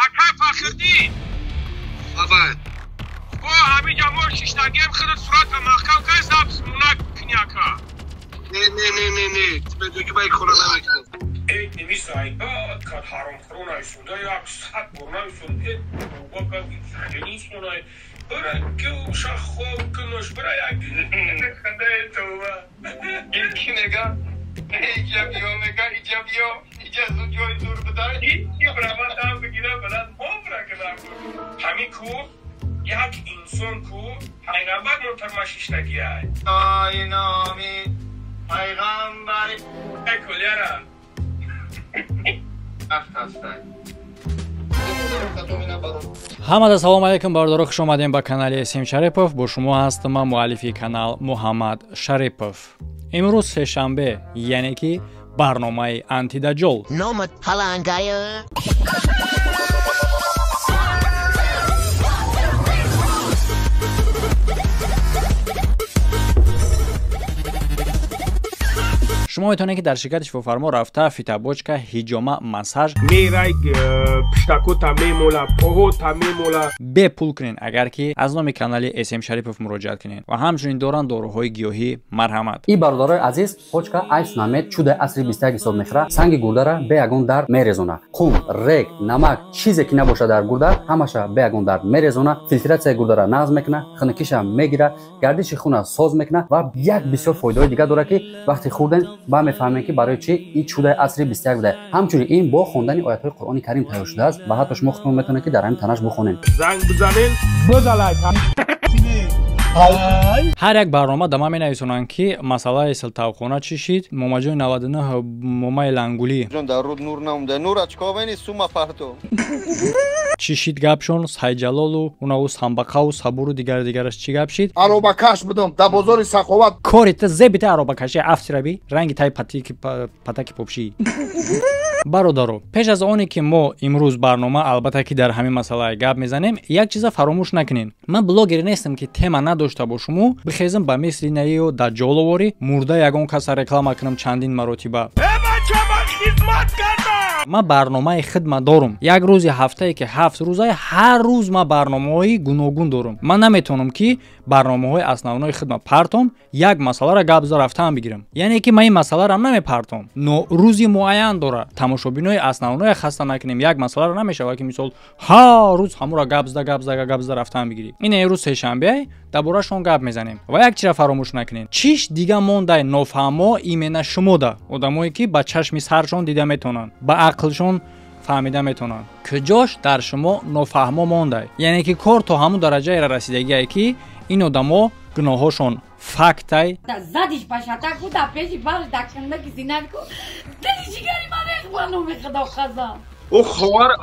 Ака Фахриддин. Абай. О, ҳамин ҷо мо шиштагием, худат сурата маҳкам кай, запись мунак кини ака. Не, не, не, не, не. Тебе дуги бай хона намекунам. Эй, немисай, кад ҳаромхӯрона исуда як сад бор нависуд. Э, бобака хелисонай. Бира кӯша хоб кунуш, бира як хадай това. Ки мега? Иҷа биё, мега, иҷа биё. Иҷа зуд ҷои зур бидай. Ҳичи брама там бигира, брат, мо бира кадам. Ҳамин ку як инсон ку пайғамбар монтарма шиштагиай. Ай номи пайғамбари. Эй, куляра. Вақт ҳастай. Ҳамада салом алейкум, бародаро, хуш омадем ба канали Сим Шарипов. Бо шумо ҳастам ман, муаллифи канал Муҳаммад Шарипов. Имрӯз сешанбе, яъне ки барномаи Антидаҷол. Номат палангая. Шумо метавонед, ки дар ширкати Шифофармо рафта фитобочка, ҳиҷома, массаж мерай, пиштакота мемола, поҳота мемола. Бепул кунед, агар ки аз номи канали См Шарипов муроҷиат кунед. Ва ҳамчунин доранд доруҳои гиёҳӣ. Марҳамат. И бародарои азиз, почка айсунамед чудаи асри 21 ҳисоб мехӯра, санги гурдара бе ягон дард мерезона. Қум, рег, намак, чизе ки набошад дар гурда, ҳамаша бе ягон дард мерезона, филтратсияи гурдара нағз мекуна, хунукиша мегира, гардиши хуна соз мекуна ва як бисёр фоидаҳои дигар дорад, ки вақте хӯрдем ба мефаҳмем, ки барои чӣ ин чудаи асри 21 буда. Ҳамчунин ин бо хондани оятҳои Қуръони Карим тайёр шудааст ва ҳатто шумо худтон метавонед, ки дар ҳамин танаш бихонед. Занг бизанен, бизалай. Ҳар як барнома да ман менависонанд, ки масъалаи силтавхона чӣ шид, Момаҷони 99, момаи лангулӣ. Ҷон, дар руд нур намуда. Нур ачковени сума парту. Чӣ шид гапшон Сайҷалолу унаву Самбақаву Сабуру дигару дигараш чӣ гап шид? Аробакаш будам дар бозори Саховат. Кори та зебита аробакаши афтираби ранги тай патаки попшӣ. Бародаро, пеш аз оне ки мо имрӯз барнома, албатта ки дар ҳамин масъала гап мезанем, як чиза фаромӯш накунед. Ман блогере нестам, ки тема надошта бошуму бихезам, ба мисли наиё даҷҷоловорӣ мурда ягон каса реклама кунам чандин маротиба. Э, бача, ман хизмат кардам. Ман барномаи хидма дорум. Як рӯзи ҳафтае ки 7 рӯза, ҳар рӯз ман барномаҳои гуногун дорум. Ман наметавонам, ки барномаҳои основнои хидма партом, як масъаларо гап зада рафтаам бигирам. Яъне ки ман ин масъаларо намепартом, но рӯзи муайян дора. Тамошобинои основное хаста накунем. Як масъаларо намешавад, ки мисол ҳар рӯз ҳамуро гап зада, гап зада, гап зада рафтаам бигирӣ. Ин рӯз сешанбе, дар борашон гап мезанем. Ва як чизро фаромӯш накунед: чиш дига мондай нофаҳмо имена шумода, одамое ки ба чашми саршон дида метавонанд, ба ақлшон фаҳмида метавонанд, куҷош дар шумо нофаҳмо мондай? Яъне ки кор то ҳамун дараҷаеро расидагие, ки ин одамо гуноҳҳошон фактай. Задиш ба шатаку, да пеши барш, да кундаки зинаку, дили ҷигари ман рех, ба номи худо хазам. Ӯ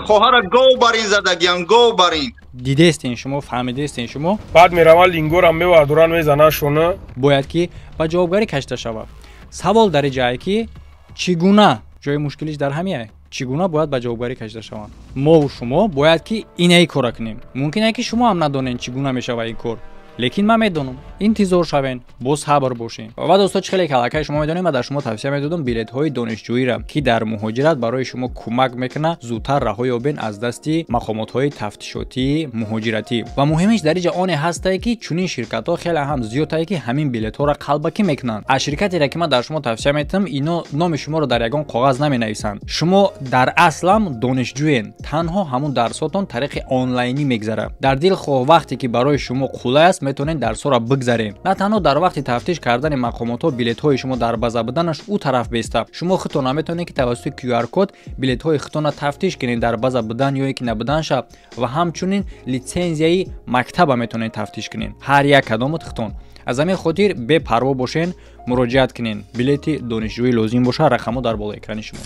хоҳара гов барин задагиан, гов барин. Дидестен шумо, фаҳмидестен шумо. Баъд мераванд, лингорам мевардоранд, мезананд шона. Бояд ки ба ҷавобгарӣ кашида шавад. Савол дар ҷае, ки чӣ гуна? Ҷои мушкилиш дар ҳамиае: чӣ гуна бояд ба ҷавобгарӣ кашида шаванд? Мову шумо бояд ки инаи кора кунем. Мумкин е ки шумо ҳам надонед, чӣ гуна мешавад ин кор, лекин ман медонам. Интизор шавен, бо сабр бошем. Ва дӯсто, чӣ хеле ки аллакай шумо медонед, ман дар шумо тавсия медодам билетҳои донишҷӯиро, ки дар муҳоҷират барои шумо кӯмак мекунад зудтар раҳо ёбен аз дасти мақомотҳои тафтишотии муҳоҷиратӣ. Ва муҳимиш дар инҷа оне ҳастае, ки чунин ширкатҳо хеле ҳам зиёдтае, ки ҳамин билетҳоро қалбакӣ мекунанд. Аз ширкатере ки ман дар шумо тавсия медиҳам, ино номи шуморо дар ягон коғаз наменависанд. Шумо дар аслам донишҷӯен, танҳо ҳамун дарсотон тариқи онлайнӣ мегзарад. Дар дилхоҳ вақте ки барои шумо қулай аст, метавонед дарсҳоро бигзаред. На танҳо дар вақти тафтиш кардани мақомотҳо билетҳои шумо дар база буданаш ӯ тараф беста, шумо худтон наметавонед, ки тавассути QR код билетҳои худтонро тафтиш кунед, дар база будан ё ки набуданша. Ва ҳамчунин литсензияи мактаба метавонед тафтиш кунед, ҳар як кадомат худтон. Аз ҳамин хотир бепарво бошен, муроҷиат кунед. Билети донишҷӯӣ лозим боша, рақамҳо дар болои экрани шумо.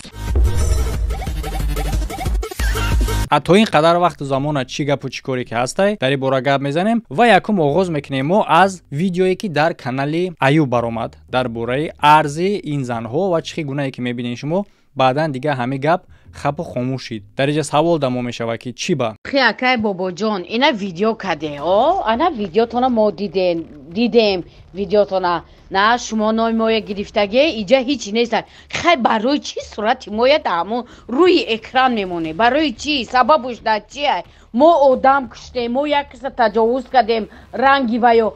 То ин қадар вақту замона чӣ гапу чӣ коре ки ҳастай, дар ин бора гап мезанем. Ва якум оғоз мекунем мо аз видеое, ки дар канали Аюб баромад дар бораи арзи ин занҳо ва чӣ гунае ки мебинед шумо. Баъдан дига ҳамин гап Хапу хомӯш шид. Дар инҷа савол дамо мешавад, ки чӣ ба Хи, акай Бобоҷон, ина видео каде, о ана видеотона мо дидем, видеотона на шумо номи моя гирифтаге, иҷа ҳеҷ нест. Хай, барои чӣ сурати моя да ҳамон рӯи экран мемонем? Барои чӣ? Сабабуш дар чия? Мо одам куштем? Мо як киса таҷовуз кардем? Ранги ваё,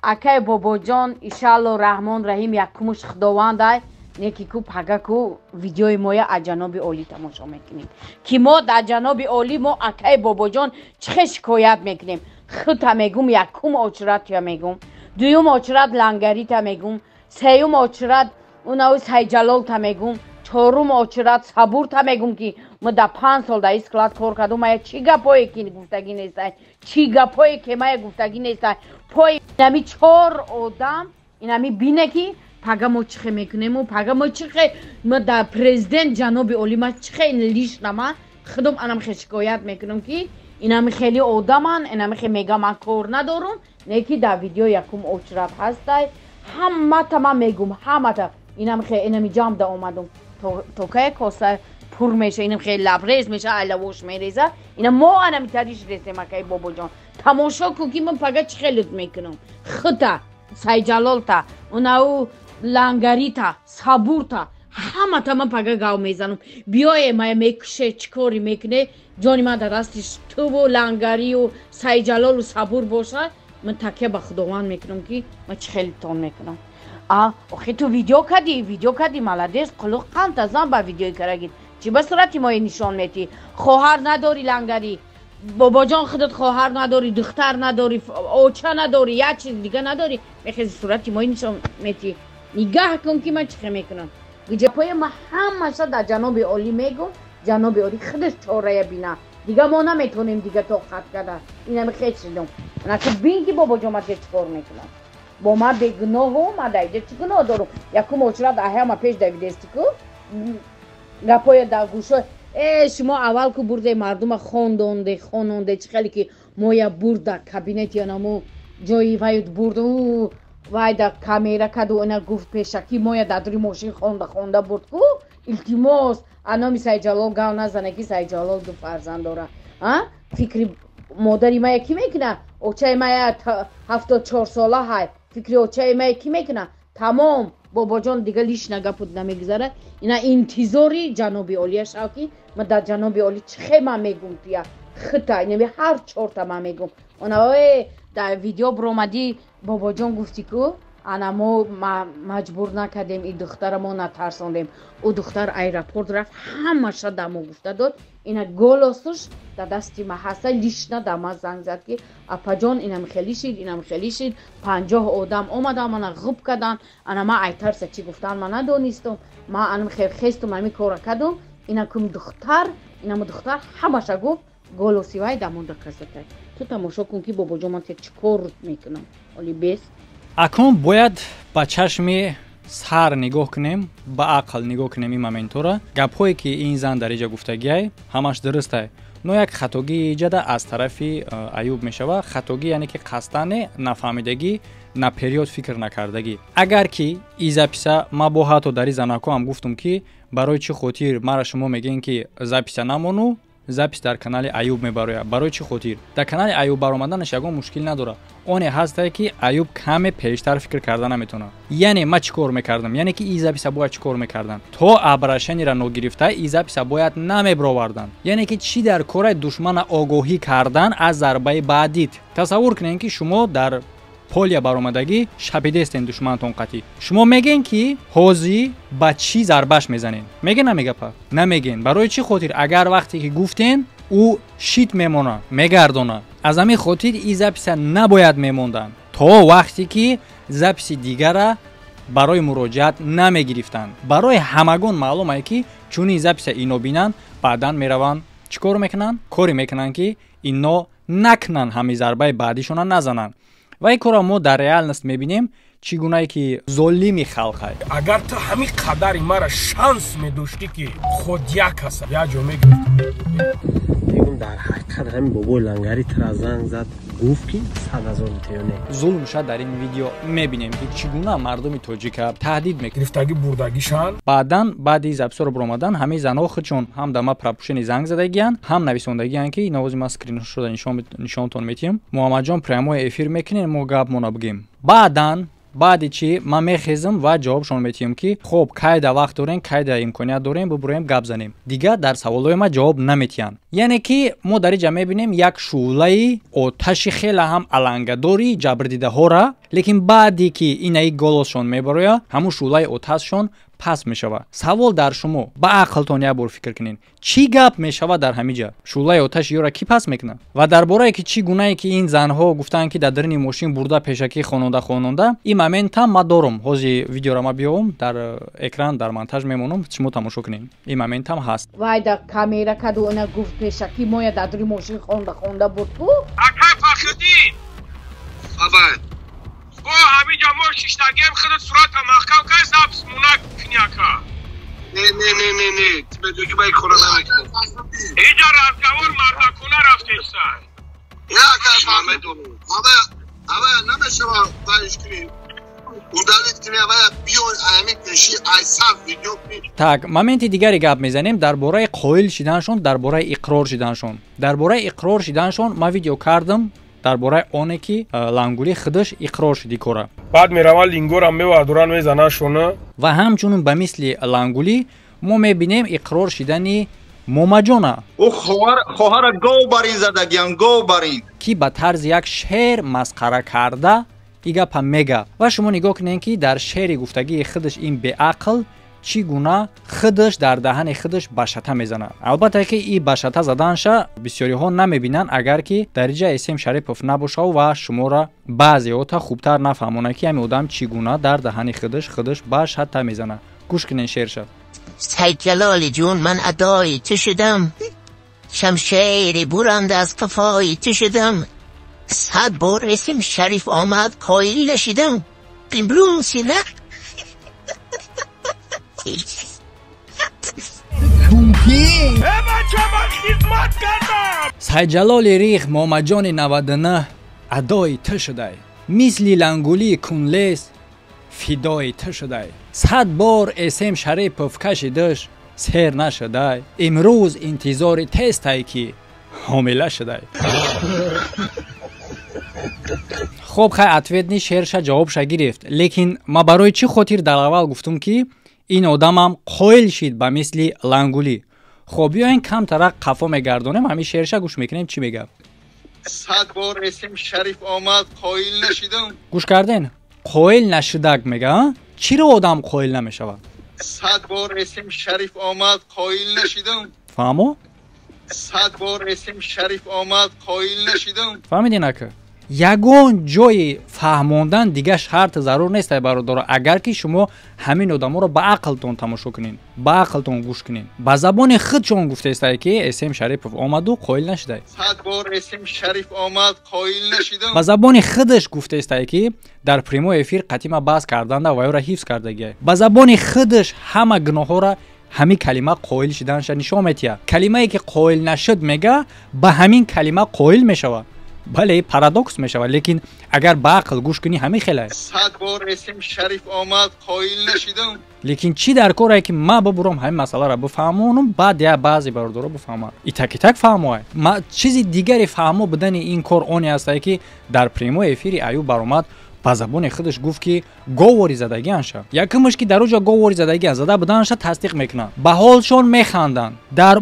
акай Бобоҷон, иншаалло Раҳмон Раҳим, якумуш Худовандай, неки ку пага ку видеои моя аз ҷаноби олӣ тамошо мекунем, ки мо дар ҷаноби олӣ, мо, акай Бобоҷон, чӣ хел шикоят мекунем. Хута мегум, якум очередь мегум, дуюм очередь Лангарита мегум, сеюм очередь унау Сайҷалолта мегум, чорум очередь Сабурта мегум, ки мо да 5 сол дар склад кор кардум. Мая чӣ гапое ки гуфтагӣ нестай, чӣ гапое ки мая гуфтагӣ нестай. Пои инами чор одам, инами бине, ки пага мо чӣ хе мекунему, пага мо чӣ хе, мо дар президент ҷаноби олӣ ма чӣ хе лично ма худум анам хе шикоят мекунам, ки инами хеле одаман, инами хе мега, ман кор надорум, не ки дар видео якум очередь ҳастай. Ҳамата ман мегум, ҳамата инами хе, инами ҷамъда омадум, то кае коса пур меша, инам хеле лабрез меша, алавош мереза. Ина мо анами тариш ресем. Акай Бобоҷон, тамошо кун, ки ман пага чӣ хелут мекунам: хута, Сайҷалолта, унау Лангарита, Сабурта, ҳамата ман пага гав мезанам. Биёе, мая мекуше, чӣ кори мекуне? Ҷони ман дар дасти туву Лангарию Сайҷалолу Сабур бошад. Ман такя ба Худованд мекунам, ки ман чӣ хелитон мекунам. А охи, ту видео кардӣ, видео кардӣ, молодец, қулуқ қанта зан ба видеои карагид. Чӣ ба сурати мои нишон метӣ? Хоҳар надорӣ, Лангарӣ? Бобоҷон, худат хоҳар надорӣ, духтар надорӣ, оча надорӣ, як чиз дига надорӣ, мехези сурати мои нишон метӣ? Нигаҳ кун, ки ман чӣ хе мекунам. Гиҷапоя ма ҳамаша дар ҷаноби олӣ мегум, ҷаноби олӣ худаш чорая бина. Дига мо наметонем, дига тоқат карда инами хеч шидум. Анаки бин, ки бобоҷон, ман чӣ кор мекунам. Бо ман бегуноҳу омада иҷа, чӣ гуноҳ дорум? Якум очередь аҳама пеш давидести ку гапоя дар гӯшо. Э, шумо аввал ку бурде мардума хондонде, хононде, чӣ хеле ки моя бурда кабинети анаму ҷои ваюд бурд, вай да камера каду, ина гуфт, пешакӣ моя дар дури мошин хонда хонда бурд ку. Илтимос, аноми Сайҷалол гав назане, ки Сайҷалол ду фарзанд дора. А фикри модари мая кӣ мекуна? Очаи мая 74 сола ҳай, фикри очаи мая кӣ мекуна? Тамом, бобоҷон, дига лишна гапуд намегузарад. Ина интизори ҷаноби олия шав, ки ма дар ҷаноби олӣ чӣ хе ман мегум. Туя хита, инами ҳар чорта ман мегум. Она дар видео биромадӣ, бобоҷон, гуфтӣ ку ана мо маҷбур накардем и духтара, мо натарсондем. Ӯ духтар аэропорт рафт, ҳамаша да мо гуфта дод. Ина голосуш дар дасти ма ҳаста, лично да ма занг зад, ки апаҷон, инам хеле шид, инам хеле шид, 50 одам омадан, мана ғуб карданд. Ана ма айтарса чӣ гуфтан ма надонистум, ма анам хел хестум, ҳамин кора кардум. Ина кум духтар, инам духтар ҳамаша гуфт, голоси вай дамонда казатай. Ту тамошо кун, ки бобоҷон, ман чӣ кор мекунам оли бес. Акнун бояд ба чашми сар нигоҳ кунем, ба ақл нигоҳ кунем ин моментора. Гапҳое ки ин зан дар иҷа гуфтагиай, ҳамаш дурустай, но як хатогии иҷада аз тарафи Аюб мешава. Хатогӣ, яъне ки қасдане, нафаҳмидагӣ, наперёд фикр накардагӣ. Агар ки и запись а ма бо ҳатто дар и занако ҳам гуфтум, ки барои чӣ хотир мара шумо мегӯем, ки запись а намону, запись дар канали Аюб мебарояд? Барои чӣ хотир дар канали Аюб баромаданаш ягон мушкил надорад. Оне ҳастае, ки Аюб каме пештар фикр карда наметавонад. Яъне ма чӣ кор мекардам? Яъне ки и запись а бояд чӣ кор мекардам? То обращение ра ногирифта и запись а бояд намебироварданд. Яъне ки чӣ дар кораи душмана огоҳӣ кардан аз зарбаи баъдит? Тасаввур кунем, ки шумо дар поле баромадагӣ шапидестен, душмантон қатӣ. Шумо мегӯен, ки ҳозӣ ба чӣ зарбаш мезанен? Меге, намегапа, намегӯен. Барои чӣ хотир? Агар вақте ки гуфтен, ӯ шит мемона, мегардона. Аз ҳамин хотир и запись а набояд мемонданд, то вақте ки запись и дигара барои муроҷиат намегирифтанд. Барои ҳамагон маълум ае, ки чунин запись а ино бинанд, баъдан мераванд, чӣ кор мекунанд? Коре мекунанд, ки ино накунанд, ҳамин зарбаи баъдишона назананд. Ва ин корро мо дар реальность мебинем, чӣ гунае ки золими халқай. Агар ту ҳамин қадари мара шанс медоштӣ, ки худ як каса як ҷо мегирифтӣ. Мегум, дар ҳақиқат ҳамин бобои Лангари тра занг зад. Гуфт ки 100 000 бите ё не? Зулм шад. Дар ин видео мебинем, ки чӣ гуна мардуми тоҷика таҳдид мекунад. Гирифтагӣ бурдагишан. Баъдан, баъди записҳоро баромадан, ҳамаи занҳо худшон ҳам дар ма пропущенный занг задагиянд, ҳам нависондагиянд, ки навози ма скриншота нишонтон метиҳам. Муҳаммадҷон, прямой эфир мекунем, мо гапмона бигем. Баъдан, баъди чӣ ман мехезам ва ҷавобшон метиҳам, ки хоб, кайда вақт дорем, кайда имконият дорем, бубуроем, гап занем. Дигар дар саволҳои ман ҷавоб наметиҳанд. Яъне ки мо дар инҷа мебинем як шӯълаи оташи хеле ҳам алангадори ҷабрдидаҳора, лекин баъде ки инаи голосшон мебарояд, ҳамун шӯълаи оташшон паст мешавад. Савол дар шумо: ба ақлтон як бор фикр кунед, чӣ гап мешавад дар ҳамин ҷа? Шӯълаи оташи ёра кӣ паст мекунад? Ва дар борае ки чӣ гунае ки ин занҳо гуфтанд, ки дар даруни мошин бурда, пешакӣ хононда хононда, ин моментам ма дорум. Ҳози видеора ма биёвам, дар экран, дар монтаж мемонам, шумо тамошо кунед. Ин моментам ҳаст. Вай да камера каду, она гуфт, пешакӣ моя дар дури мошин хонда хонда буд ку. Ака Фахриддин, бо ҳаминҷа мо шиштагием, худат сурата маҳкам кай, запись мона кунӣ, ака. Не, не, не, не, не, ту медонӣ, ки ман ин кора намекунам. Инҷа разговор мардакона рафтесан. Не, ака, медонам, ава намешава вайш кунӣ, удалить кунӣ, ава биёй ҳамин пеши айсав видео кунӣ. Так, моменти дигаре гап мезанем дар бораи қоил шиданшон, дар бораи иқрор шиданшон. Дар бораи иқрор шиданшон ман видео кардам, дар бораи оне ки Лангулӣ худаш иқрор шуди кора. Баъд мераванд, лингорам мевардоранд, мезананд. Ва ҳамчунин ба мисли Лангулӣ мо мебинем иқрор шидани Момаҷона. Ӯ хоҳара гов барин задагиан, гов барин. Ки ба тарзи як шеър масхара карда и гапа мега. Ва шумо нигоҳ кунед, ки дар шеъри гуфтагии худаш ин беақл чӣ гуна худаш дар даҳани худаш башата мезанад. Албатта ки и башата заданша бисёриҳо намебинанд, агар ки дар инҷа Эсем Шарипов набошав ва шуморо баъзеота хубтар нафаҳмонад, ки ҳамин одам чӣ гуна дар даҳани худаш худаш башата мезанад. Гӯш кунед шеърша. سید جلال جون، من ادای تو شدم، شمشیر برند از قفای تو شدم، 100 بار اسم شریف آمد، قایل نشدم، امروز نه. بچه، من خدمت کردم. Сайҷалоли рих, Момаҷони 99 адои ту шудай, мисли Лангулии кунлес фидои ту шудай, 100 бор Эсем Шарипов кашидаш, сер нашудай, имрӯз интизори тестай, ки ҳомила шудай. Хоб, хай, ответный шеърша, ҷавобша гирифт, лекин ма барои чӣ хотир дар аввал гуфтум, ки ин одамам қоил шид ба мисли Лангулӣ? Хоб, биёен камтарак қафо мегардонем, ҳамин шеърша гӯш мекунем, чӣ мегӯяд. 100 бор اسم шариф омад, қоил нашидам. Гӯш карден? Қоил нашудак мега. Чиро одам қоил намешавад? 100 бор اسم шариф омад, қоил нашидам. Фаҳмо? 100 бор اسم шариф омад, қоил нашидам. Фаҳмидин, ака? Ягон ҷои фаҳмондан дига шарт зарур нест, ай бародаро, агар ки шумо ҳамин одаморо ба ақлтон тамошо кунед, ба ақлтон гӯш кунед. Ба забони худшон гуфтаестай, ки Эсем Шарипов омаду қоил нашудай. 100 бор اسم шариф омад, қоил нашидам. Ба забони худаш гуфтаестай, ки дар прямой эфир қатима баҳс карданда ва ёро ҳифз кардагиай. Ба забони худаш ҳама гуноҳҳоро ҳамин калима қоил шиданша нишон метиҳад. Калимае ки қоил нашуд мега, ба ҳамин калима қоил мешавад. Бале, парадокс мешавад, лекин агар ба ақл гӯш кунӣ, ҳамин хелае. 100 бор اسم шариф омад, қоил нашидам. Лекин чӣ дар корае, ки ма бубурам, ҳамин масъаларо бифаҳмонам, баъд я баъзе бародаро бифаҳманд, итак итак фаҳмоай. Чизи дигари фаҳмо будани ин кор оне ҳастае, ки дар прямой эфири Аюб баромад, ба забони худаш гуфт, ки говори задагианша. Якумаш, ки дар оҷа говори задагиан зада буданша тасдиқ мекунанд, ба ҳолшон механданд. Дар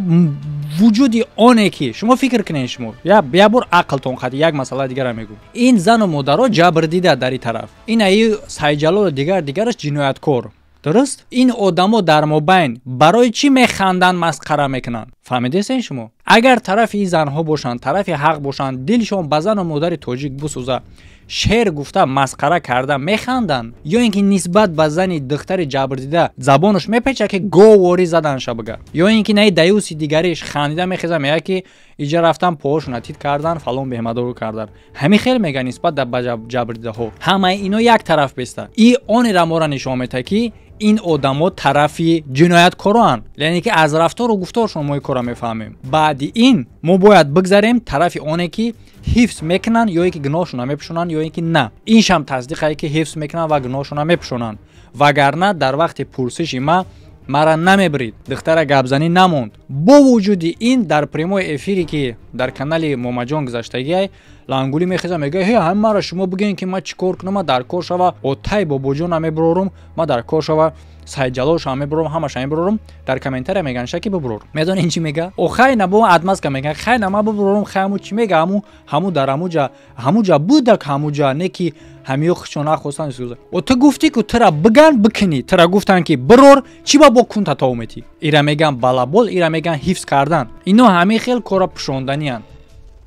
вуҷуди оне ки шумо фикр кунед, шумо як бор ақлтон қати як масъалаи дигара мегӯм: ин зану модаро ҷабр дида дар ин тараф, ин аи Сайҷалолу дигар дигараш ҷинояткор, дуруст? Ин одамо дар мобайн барои чӣ механданд, масхара мекунанд? Фаҳмидесен шумо? Агар тарафи ин занҳо бошанд, тарафи ҳақ бошанд, дилшон ба зану модари тоҷик бисӯза, шеър гуфта, масхара карда механданд? Ё ин ки нисбат ба зани духтари ҷабрдида забонаш мепеча, ки говворӣ заданша бига, ё ин ки наи даюси дигариш хандида мехеза, мега, ки иҷа рафтан, поҳошона тит кардан, фалон беҳмадору кардан, ҳамин хел мега нисбат ба ҷабрдидаҳо? Ҳамаи ино як тараф беста, и онера мора нишон метаҳад, ки ин одамо тарафи ҷинояткороанд, яъне ки аз рафтору гуфторшон мо ин корро мефаҳмем. Баъди ин мо бояд бигзарем тарафи оне ки ҳифз мекунанд ё ин ки гуноҳшонро мепӯшонанд ё ин ки на. Иншам тасдиқае ки ҳифз мекунанд ва гуноҳшонро мепӯшонанд, вагарна дар вақти пурсиши ма мара намебрид, духтара гапзанӣ намонд. Бо вуҷуди ин дар прямой эфире ки дар канали Момаҷон гузаштагиай, Лангулӣ мехеза мега: ҳе, ҳама мара шумо бигӯен ки ман чӣ кор кунам, ман дар кор шава отай Бобоҷона мебурорум, ман дар кор шава Сайдҷалолша мебурорум, ҳамаша мебурорум. Дар комментария меганша ки бибурор. Медонӣ ин чӣ мега? О хай на бо отмазка мега, хай на ман бибурорум, хай ҳаму чӣ мега, ҳаму ҳаму дар ҳамуҷа ҳамуҷа будак, ҳамуҷа не ки ҳамиё худшон нахостанд. О ту гуфтӣ ку тура биган бикунӣ, тура гуфтанд ки бирор, чӣ ба бо кунта тов метӣ? Ира меган балабол, ира меган ҳифз кардан. Ино ҳамин хел кора пӯшонданиянд,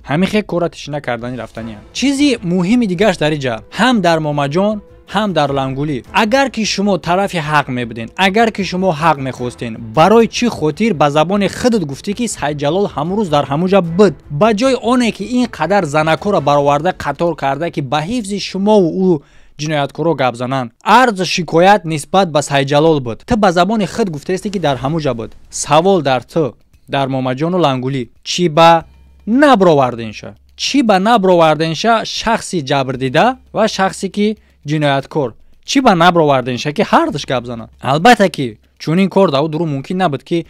ҳамин хел кора тишина кардани рафтаниянд. Чизи муҳими дигараш дар иҷа ҳам дар Момаҷон, ҳам дар Лангулӣ, агар ки шумо тарафи ҳақ мебуден, агар ки шумо ҳақ мехостен, барои чӣ хотир ба забони худат гуфтӣ ки Сайдҷалол ҳамун рӯз дар ҳамуҷа буд? Ба ҷои оне ки ин қадар занакҳоро бароварда қатор карда ки ба ҳифзи шумову ӯ ҷинояткоро гап зананд, арз шикоят нисбат ба Сайдҷалол буд, ту ба забони худ гуфтаесте ки дар ҳамуҷа буд. Савол дар ту, дар Момаҷону Лангулӣ, чӣ ба наброварденша? Чӣ ба наброварденша шахси ҷабрдида ва шахсе ки ҷинояткор? Чӣ ба наброварденша ки ҳардуш гап занад? Албатта ки чунин кор дар ӯ дурӯғ мумкин набуд ки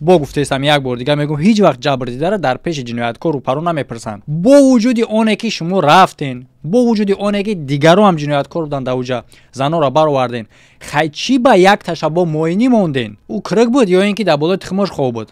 бо гуфтаестам, як бор дигар мегӯм, ҳеҷ вақт ҷабрдидаро дар пеши ҷинояткор рӯпарӯ намепурсанд. Бо вуҷуди оне ки шумо рафтен, бо вуҷуди оне ки дигаро ҳам ҷинояткор буданд, дар уҷа занонро бароварден, хай чӣ ба як ташаббо моинӣ монден? Ӯ кирик буд ё ин ки дар болои тухмош хоб буд?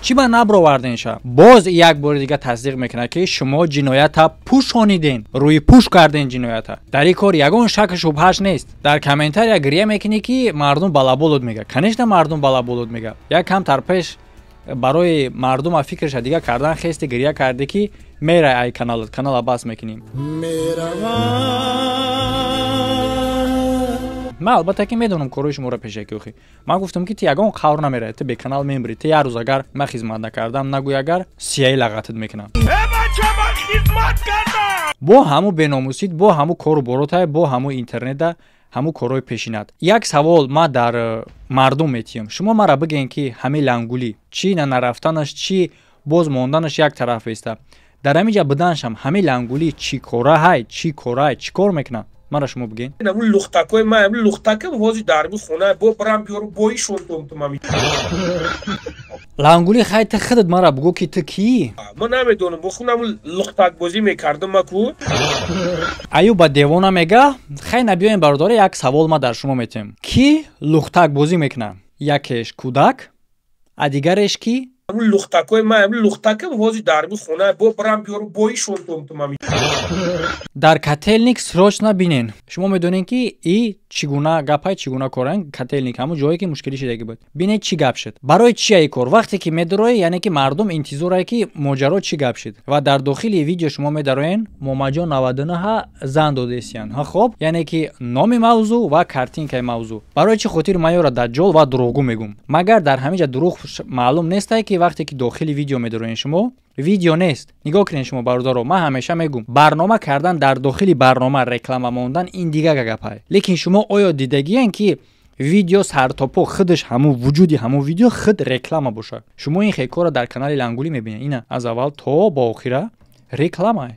Чӣ ба наброварденша? Боз як бори дига тасдиқ мекунад ки шумо ҷиноята пӯшониден, рӯи пӯш карден ҷиноята. Дар ин кор ягон шаку шубҳаш нест. Дар комментария гиря мекунӣ ки мардум балаболуд мега. Конечно, мардум балаболуд мега. Як камтар пеш барои мардума фикрша дига кардан хести гиря кардӣ ки мерай ай каналат, канала бас мекунем. Ман албатта ки медонам корҳои шуморо пешакӣ. Охи ман гуфтам ки ту ягон қавр намеравӣ, ту беканал мембирӣ. Ту як рӯз агар ман хизмат накардам, нагӯй агар сияи лағатат мекунам. Бо ҳаму беномусид, бо ҳаму кору боротай, бо ҳаму интернета, ҳаму корҳои пешинат. Як савол ман дар мардум метиҳам. Шумо мара бигӯен ки ҳамин Лангулӣ чӣ на нарафтанаш, чӣ боз монданаш як тараф беста, дар ҳамин ҷа буданашам ҳамин Лангулӣ чӣ кора ҳай, чӣ кора ҳай, чӣ кор мекунад? Мара шумо бигӯен. Ҳамун лухтакои ман, ҳамун лухтакам ҳозир дар ми хона бо барам биёру боишон тумтумам. Лангулӣ, хай ту худат мара бигӯ ки ту кӣ? Ман намедонам, бо хун ҳамун лухтакбозӣ мекардам ма ку. Аюб ба девона мега, хай набиёем бародаре, як савол ма дар шумо метиҳам. Кӣ лухтакбозӣ мекунад? Якеш кӯдак, а дигареш кӣ? Ҳамун лухтакои ман, ҳамун лухтакам ҳозир дар ми хона бо барам биёру боишон тумтумам. Дар котельник срочно бинен. Шумо медонед ки и чӣ гуна гапай, чӣ гуна коран. Котельник ҳамун ҷое ки мушкилӣ шидаги буд. Бинед чӣ гап шуд. Барои чия и кор? Вақте ки медароӣ, яъне ки мардум интизорае ки моҷаро чӣ гап шуд. Ва дар дохили видео шумо медароен Момаҷон 99 зан додесиян. Ҳа хоб, яъне ки номи мавзӯъ ва картинкаи мавзӯъ. Барои чӣ хотир ман ёро даҷҷол ва дурӯғгӯ мегӯм? Магар дар ҳамин ҷа дурӯғ маълум нестае ки вақте ки дохили видео медароен шумо видео нест. Нигоҳ кунед шумо бародаро, ман ҳамеша мегӯм, барнома кардан дар дохили барнома реклама мондан ин дигар гапай. Лекин шумо оё дидагиен ки видео сартопо худаш ҳамун вуҷуди ҳамун видео худ реклама бошад? Шумо ин хекорро дар канали Лангулӣ мебинед. Ина аз аввал то ба охира реклама,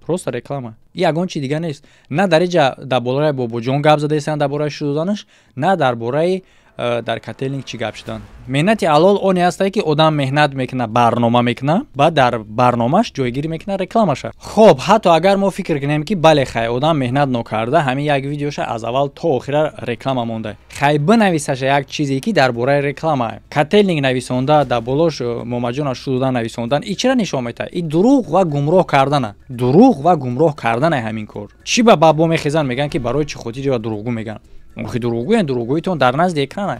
просто реклама. Ягон чи дига нест. На дар иҷа дар бораи Бобоҷон гап задаистанд, дар бораи шуданаш, на дар бораи дар котельник чӣ гап шудан. Меҳнати ҳалол оне ҳастае ки одам меҳнат мекунад, барнома мекунад, баъд дар барномаш ҷойгирӣ мекунад рекламаша. Хоб, ҳатто агар мо фикр кунем ки бале хай одам меҳнат нокарда, ҳамин як видеоша аз аввал то охира реклама монда. Хай бинависаша як чизе ки дар бораи реклама. Котельник нависонда, дар болош Момаҷона шуда нависондан, и чира нишон метаҳад? И дурӯғ ва гумроҳ кардана. Дурӯғ ва гумроҳ кардана ҳамин кор. Чӣ ба бабо мехезанд мегӯянд ки барои чӣ хотир ё дурӯғгӯ мегӯянд? Охи дурӯғгӯянд, дурӯғгӯитон дар назди экрана.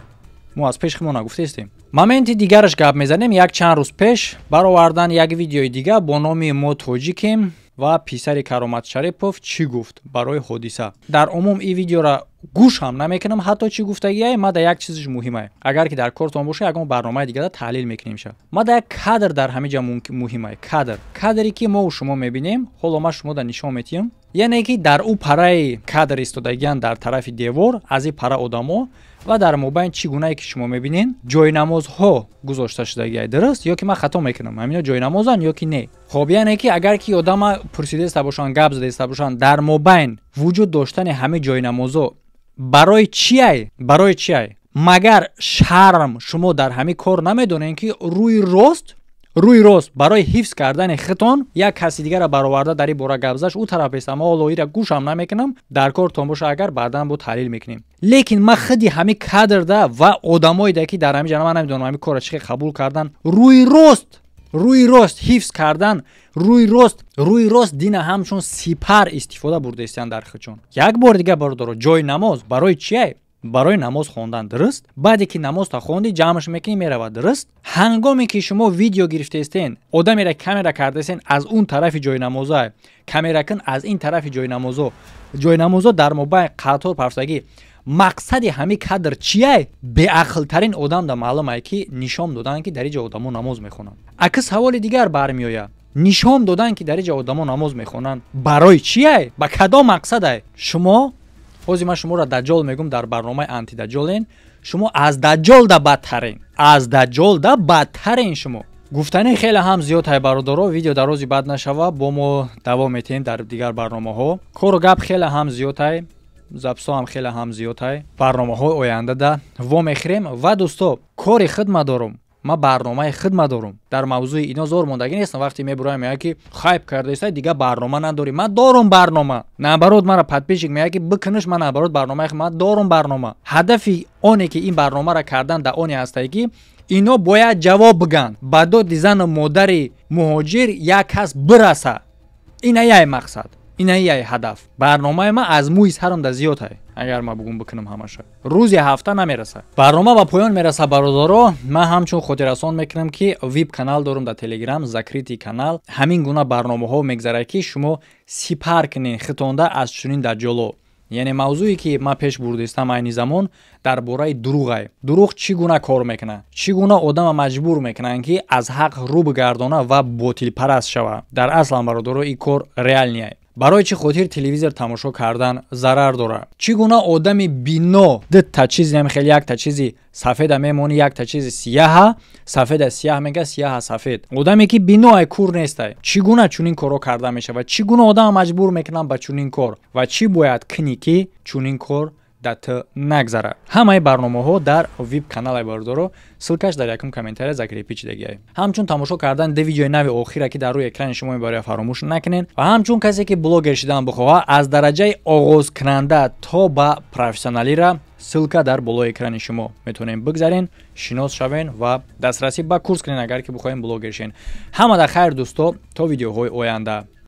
Мо аз пеш худмон нагуфтаистем. Моменти дигараш гап мезанем. Як чанд рӯз пеш баровардан як видеои дига бо номи «Мо тоҷикем» ва писари Каромат Шарипов чӣ гуфт барои ҳодиса. Дар умум ин видеоро гӯш ҳам намекунам, ҳатто чӣ гуфтагиай, ма да як чизаш муҳимае. Агар ки дар кортон боша, ягон барномаи дигара таҳлил мекунем ша. Ма да як кадр дар ҳамин ҷа муҳимае. Кадр. Кадре ки мо шумо мебинем, ҳоло ман шумо да нишон метиҳам. Яъне ки дар ӯ параи кадр истодагиянд, дар тарафи девор аз ин пара одамо ва дар мобайн, чӣ гунае ки шумо мебинед, ҷойнамозҳо гузошта шудагиай. Дуруст ё ки ман хато мекунам? Ҳамино ҷойнамозанд ё ки не? Хоб, яъне ки агар ки одама пурсидаиста бошанд, гап задаиста бошанд, дар мобайн вуҷуд доштани ҳамин ҷойнамозо барои чиай? Барои чиай? Магар шарм шумо дар ҳамин кор намедонед, ки рӯи рост барои ҳифз кардани хитон як каси дигарро бароварда, дар ин бора гап заш? Ӯ тараф беста, ман ҳоло ира гӯшам намекунам. Дар кортон боша, агар баъдан бо таҳлил мекунем. Лекин ман худи ҳамин кадрда ва одамоеда, ки дар ҳамин ҷана, ман намедонам, ҳамин корро чӣ хел қабул кардан. Рӯи рост ҳифз кардан, рӯи рост дина ҳамчун сипар истифода бурдаистиянд дар худшон. Як бори дигар, бародаро, ҷои намоз барои чие? Барои намоз хондан, дуруст? Баъде ки намозта хонди, ҷамъш мекунӣ, меравад, дуруст? Ҳангоме ки шумо видео гирифтаистен, одамеро камера кардаистен аз он тарафи ҷойнамоза, камеракун аз ин тарафи ҷойнамозо, ҷойнамозо дар мобайн қатор пафтагӣ, мақсади ҳамин кадр чия? Беақлтарин одам да маълумае, ки нишон доданд, ки дар иҷа одамо намоз мехонанд. Ака, саволи дигар бармеояд: нишон доданд, ки дар иҷа одамо намоз мехонанд, барои чия? Ба кадом мақсадай? Шумо ҳозир, ман шуморо даҷҷол мегӯм, дар барномаи антидаҷҷолен. Шумо аз даҷҷол да бадтарен, аз даҷҷол да бадтарен шумо. Гуфтанӣ хеле ҳам зиёд ҳай, бародаро, видео дарози бад нашава, бо мо давом метиҳем дар дигар барномаҳо. Кору гап хеле ҳам зиёд ҳай, записҳо ҳам хеле ҳам зиёд ҳай. Барномаҳои ояндада вомехӯрем. Ва дӯсто, кори хидма дорум, ман барномаи хидма дорум. Дар мавзӯи ино зор мондагӣ нестам. Вақте мебуроям, меяд, ки хайп кардаиста, дигар барнома надорӣ. Ман дорум барнома. Наоборот, мара подписчик меяд, ки бикуниш. Ман наоборот барномаи ман дорум барнома. Ҳадафи оне ки ин барномаро кардан дар оне ҳастае, ки ино бояд ҷавоб бигӯянд ба доди зану модари муҳоҷир, як кас бираса. Ина яй мақсад, ина яй ҳадаф. Барномаи ман аз мӯи сарам да зиёд ҳай. Агар ман бугум бикунам, ҳамаша рӯзи ҳафта намераса. Барнома ба поён мераса, бародаро. Ман ҳамчун хотиррасон мекунам, ки вип канал дорум дар Телеграм, закрытый канал. Ҳамин гуна барномаҳо мегзарад, ки шумо сипар кунед хитонда аз чунин даҷҷоло. Яъне мавзӯе ки ман пеш бурдаистам айни замон, дар бораи дурӯғай. Дурӯғ чӣ гуна кор мекунад, чӣ гуна одама маҷбур мекунанд, ки аз ҳақ рӯ бигардона ва ботилпараст шавад. Дар аслан, бародаро, ин кор реальный. Барои чӣ хотир телевизор тамошо кардан зарар дорад? Чӣ гуна одами бино дта чизи хеле, якта чизи сафеда мемонӣ, якта чизи сияҳа, сафеда сияҳ мега, сияҳа сафед. Одаме ки биноай, кур нестай, чӣ гуна чунин корро карда мешавад? Чӣ гуна одама маҷбур мекунанд ба чунин кор ва чӣ бояд кунӣ, ки чунин кор дар ту нагзарад? Ҳамаи барномаҳо дар вип каналай, бародаро, ссылкаш дар якум комментария закрепить шидагиай. Ҳамчун тамошо кардан ду видеои нави охира, ки дар рӯи экрани шумо мебаря, фаромӯш накунед. Ва ҳамчун касе ки блогер шидан бихоҳад, аз дараҷаи оғозкунанда то ба профессионалира, ссылка дар болои экрани шумо, метавонем бигзарен, шинос шавен ва дастрасӣ ба курс кунен, агар ки бихоҳем блогер шен. Ҳамада хайр, дӯсто, то видеоҳои оянда.